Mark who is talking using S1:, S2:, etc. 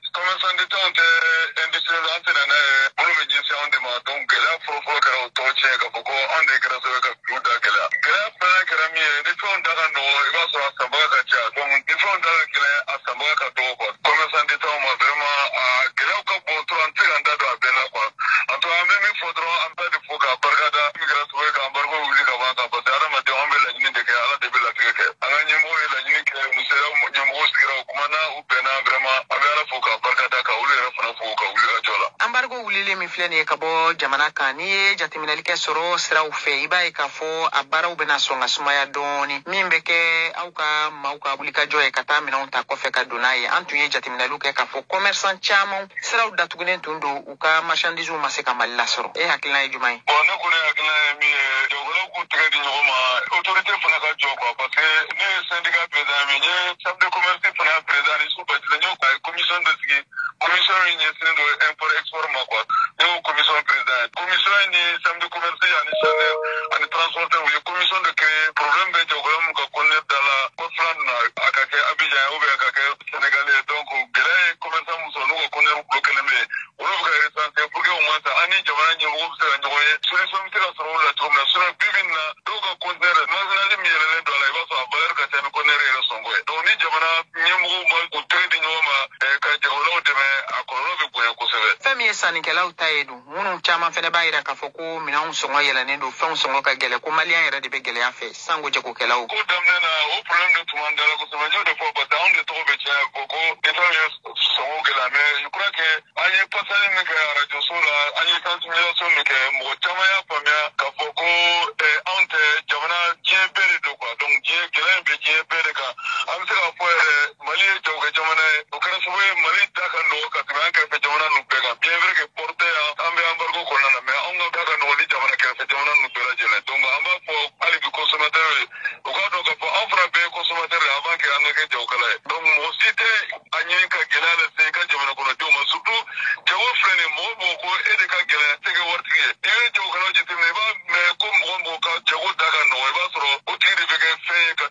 S1: Commerçant d'État tɛ industriel, an tɛ na n'a ye, minnu bɛ ɲɛsin anw de ma. Donc gɛlɛya fɔlɔfɔlɔ kɛra o tɔgɔ tiɲɛ, k'a fɔ ko anw de kɛra sababu ye ka prix da gɛlɛya. Gɛlɛya filanan kɛra min ye, ni fɛnw da ka nɔgɔ, i b'a sɔrɔ a sanbaga ka ca. Donc ni fɛnw da ka gɛlɛn, a sanbaga ka dɔgɔ quoi. Commerçant d'État ma, vraiment, a gɛlɛyaw ka bon trop, an tɛ se k'an da don a bɛɛ la quoi. En tout cas, an bɛ min fɔ dɔrɔn, an bɛɛ de fo k'a barikada min kɛra sababu ye ka embargo wuli ka bɔ an kan, parce que adamadenw, an bɛ laɲini de kɛ, Ala de bɛ latigɛ kɛ. An ka ɲɛmɔgɔ ye laɲini kɛ, musoya ɲɛmɔgɔ sigira, o kumana, u bɛnna. Vraiment, an bɛ Ala fo k'a barikada, ka olu yɛrɛ fana fo ka wuli ka jɔ la.
S2: Embargo wulilen min filɛ nin ye ka bɔ jamana kan, n'i ye jateminɛli kɛ sɔrɔ siraw fɛ, i b'a ye k'a fɔ a baaraw bɛna sɔn ka sumaya dɔɔni, min bɛ kɛ aw ka maaw ka wulikajɔ ye ka taa minɛnw ta kɔfɛ ka don n'a ye. An tun ye jateminɛliw kɛ k'a fɔ commerçant caman, siraw datugunen tun don, u ka marchandisew ma se ka Mali lasɔrɔ. E hakilina ye jumɛn ye?
S1: Bon, ne kɔni hakilina ye min ye, jagokɛlaw k'u tɛgɛ di ɲɔgɔn ma, autorité fana ka jɔ quoi, parce que ne ye syndicat président ye, n ye chambre de commerce fana président ni su Bacili, n y'o commission dɔ sigi, commission min ɲɛsinnen don import export ma quoi. Ne y'o commission président ye. Commission in ni chambre de commerce ani SANER ani transporteur, u ye commission de créer. Problème bɛ jagokɛla mun ka conteneur da la ko filan na, a ka kɛ Abidjan ye ou bien a ka kɛ Sénégal ye. Donc gɛlɛya ye commerçant mun sɔrɔ, n'u ka conteneur bloqué bɛ yen, olu bɛ ka recenser pour que au moins an ni jamana ɲɛmɔgɔ bɛ se ka ɲɔgɔn ye, solution bɛ se ka sɔrɔ o la cogo min na. Sinon bi bi in na, dɔw ka conteneur, magasinage min yɛlɛlen don a la, i b'a sɔrɔ a valeur ka ca ni conteneur yɛrɛ sɔngɔ ye. Donc ni jamana ɲɛmɔgɔw ma u tɛgɛ di ɲɔgɔn ma ka jagokɛlaw dɛmɛ, a kɔlɔlɔ bɛ bonya kosɛbɛ.
S2: Fɛn min ye sannikɛlaw ta ye dun, minnu caman fɛnɛ b'a yira k'a fɔ ko minɛnw sɔngɔ yɛlɛnnen don, fɛnw sɔngɔ ka gɛlɛn, ko maliyɛn yɛrɛ de bɛ gɛlɛya fɛ sango jagokɛlaw.
S1: Ko daminɛ na, o problème de tun b'an da la kosɛbɛ. N y'o de fɔ, parce que anw de tɔgɔ bɛ tiɲɛ ko État ye sɔngɔ gɛlɛya. Mais je crois que an ye passage min kɛ radio so la, an ye sensibilisation min kɛ, mɔgɔ caman y'a faamuya k'a fɔ ko anw tɛ, jamana diɲɛ bɛɛ de don quoi. Donc diɲɛ gɛlɛya in bɛ diɲɛ bɛɛ de kan. An bɛ se k'a fɔ yɛrɛ, Mali ye jagokɛ jamana ye, o kɛra sababu ye Mali da ka nɔgɔ ka tɛmɛ an kɛrɛfɛ jamana ninnu bɛɛ kan. Bien vrai que port tɛ yan, an bɛ embargo kɔnɔna na, mais anw ka da ka nɔgɔ ni jamana kɛrɛfɛ jamana ninnu bɛɛ lajɛlen. Donc an b'a fɔ hali bi consommateur ye, u k'a dɔn k'a fɔ an fana bɛɛ ye consommateur ye avant que an ka kɛ jagokɛla ye. Donc mɔgɔ si tɛ a ɲini ka gɛlɛya lase i ka jamana kɔnɔdenw ma, surtout jago filɛ nin ye, mɔgɔ mɔgɔ ko e de ka gɛlɛn tɛ kɛ waritigi ye. I bɛ jagokɛlaw jateminɛ, i b'a mɛn ko mɔgɔ mɔgɔ ka jago da ka nɔgɔ, i b'a sɔrɔ o tigi de bɛ kɛ fɛn ye ka